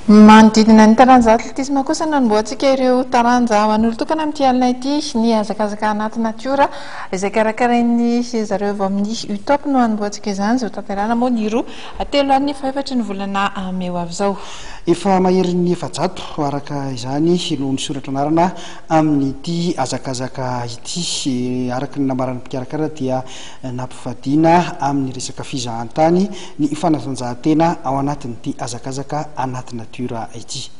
Manodidina ny taranja atletisma kosa no anombohantsika ireo taranja ho an'olon-tokana amin'ity alina ity. Ny hazakazaka anaty natiora izay karakarain'ny zareo avy amin'ny UTOP no anombohantsika izany, izay hotanterahina moa ny 2, 3 ary ny fahefatry ny volana mey ho avy izao. Efa maherin'ny 400 araka izany no nisoratra anarana amin'ity hazakazaka ity. Araka ny nambaran'ny mpikarakara dia nampivadiana amin'ny resaka fizahantany ny fanatanjahantena ao anatin'ity hazakazaka anaty natiora ity.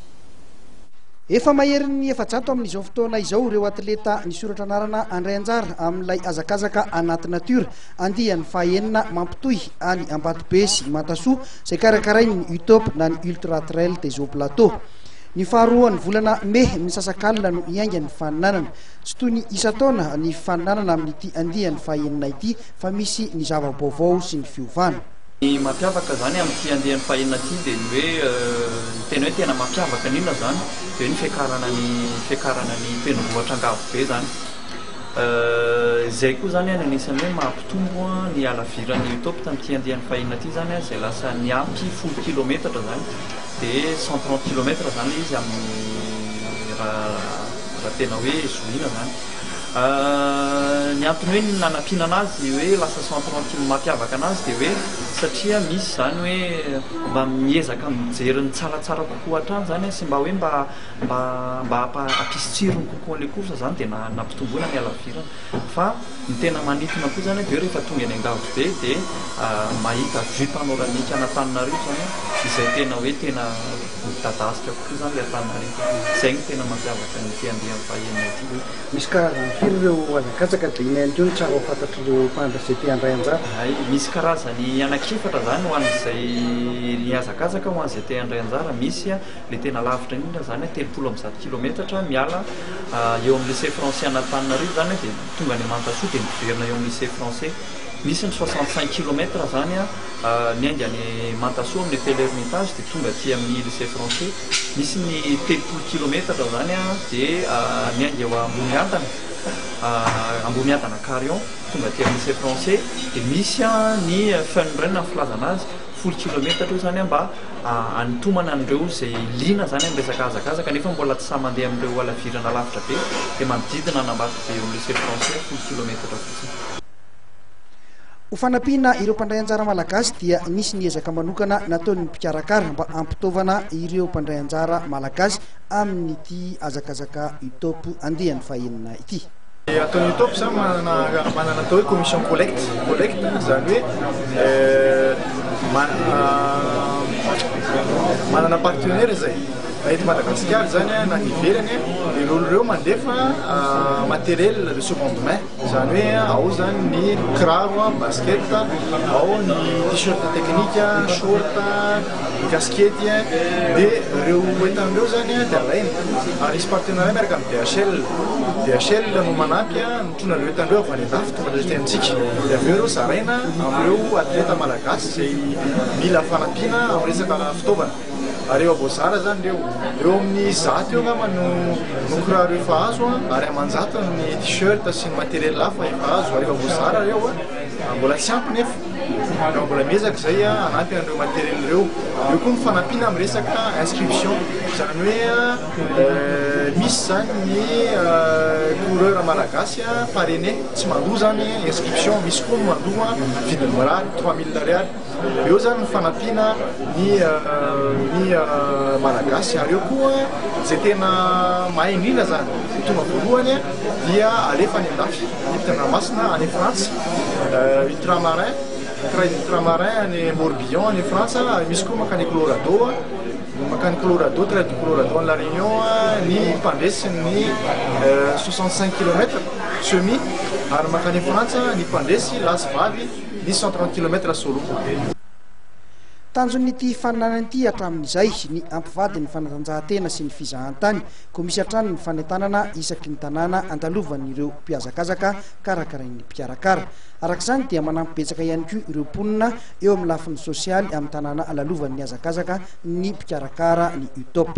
Efa maherin'ny 400 amin'izao fotoana izao ireo atleta nisoratra anarana handray anjara amin'ilay hazakazaka anaty natiora andiany fahaenina mampitohy any Ambatobe sy Mantasoa izay karakarain'ny UTOP na ny Ultra Trail des Hauts Plateaux. Ny faharoan'ny volana mey misasakalina no hiainga ny faninanana. Tsy toy ny isan-taona ny fifaninanana amin'ity andiany fahenina ity fa misy ny zava-baovao sy ny fiovana. Ny mampiavaka izany amin'ity andiany fahenina ity dia ny hoe ny tena hoe tena mampiavaka ny inona izany dia hoe ny fiakarana ny fiakarana ny tendrombohitra Angavobe izany. Izay koa izany no anisan'ny hoe mampitombo ny halaviran'ny UTOP tamin'ity andiany fahenina ity izany izay lasa niampy 10 kilometatra izany dia 130 kilomètres izany ilay izy amin'ny raha raha tena hoe zohiana izany. Ny antony hoe nanampiana anazy hoe lasa 130 mampiavaka anazy dia hoe satria misy izany hoe mba miezaka mijery ny tsaratsara kokoa hatrany izany sy mba hoe mba mba mba hampisy tsirony kokoa an'ilay course izany dia nampitomboina ny halavirana. Fa ny tena manintona koa izany dia hoe rehefa tonga eny Angavobe dia mahita vue panoramique an'Antananarivo izany izay tena hoe tena midadasika kokoa izany ilay Antananarivo. Izay no tena mampiavaka an'ity andiany fahenina ity. Misy karazany firy ireo hazakazaka dia inona ihany koa no tsara ho fantatr'ireo mpandra izay te handray anjara? Hay, misy karazany anankiefatra izany ho an'izay ny hazakazaka ho an'izay te handray anjara. Misy ilay tena lavitra indrindra izany, 130 kilometatra miala eo amin'ny lycée français an'Antananarivo izany dia tonga any Mantasoa dia miverina eo amin'ny lycée français. Misy ny 65 kilomètres izany miainga any Mantasoa amin'ny hôtel Hermitage dia tonga aty amin'ny lycée français. Misy ny 30 kilometatra izany dia miainga eo Ambohimiadana, Ambohimiadana Carion tonga aty amin'ny lycée français dia misy ny fun run ny filazana azy, 10 kilometatra io izany mba hanintomana an'ireo izay liana izany amin'ny resaka hazakazaka nefa mbola tsy sahy mandeha amin'ireo halavirana lavitra be dia manodidina an'Ambatobe eo amin'ny lycée français 10 kilometatra fotsiny. Ho fanampiana ireo mpandray anjara malagasy dia nisy ny ezaka manokana nataon'ny mpikarakara mba hampitaovana ireo mpandray anjara malagasy amin'ity hazakazaka UTOP andiany fahenina ity. Ataon'ny UTOP zany manana manana atao hoe commission collecte, collecte zany hoe manana partenaire zay na eto Madagasikara zany na any ivelany, ireo olo ireo mandefa matériel de seconde main. Izany hoe ao izany ny kiraro, basket, ao ny t-shirt technique, short, ny kasikety, dia ireo entana ireo izany dia alaina ary misy partenariat miaraka amin'ny DHL. DHL no manampy mitrona ireo entana ireo avy any andafy tonga aty amintsika. Dia avy eo ireo zaraina amin'ireo atleta malagasy izay mila fanampiana amin'ny resaka fitaovana. Ary efa voazara zany ireo. Eo amin'ny 100 eo angamba no no kiraro efa azo an, ary aman-jatony ny t-shirt sy ny matériel hafa efa azo ary efa voazara ireo an. Mbola tsy ampy nefa. Fa mbola miezaka izay an hanampy an'ireo matériel ireo. Eo koa ny fanampiana amin'ny resaka inscription. Izany hoe misy izany ny coureur malagasy parrainé, tsy mandoa izany inscription, misy koa ny mandoa vidiny mirary, 3000 ariary. Eo zany ny fanampiana ny ny Malagasy ary eo koa izay tena mahay indrindra zany tonga voalohany dia alefa any andafy any an-dranomasina any Frantsa ultramarin trail ultramarin any Morbihan any Frantsa ary misy koa mankany Colorado mankany Colorado trail du Colorado any La Réunion ny mpandresy ny 65 kilomètres semi ary mankany Frantsa ny mpandresy lahy sy vavy Ny 130 kilomètres solo. Tanjon'ity faninanana ity hatramin'izay ny hampivady ny fanatanjahantena sy ny fizahantany, koa misy hatrany ny fanentanana isaky ny tanàna andalovan'ireo mpihazakazaka karakarain'ny mpikarakara. Araka izany dia manampy betsaka ihany koa ireo mponina eo amin'ny lafiny sosialy amin'ny tanàna lalovan'ny hazakazaka ny mpikarakara ny UTOP.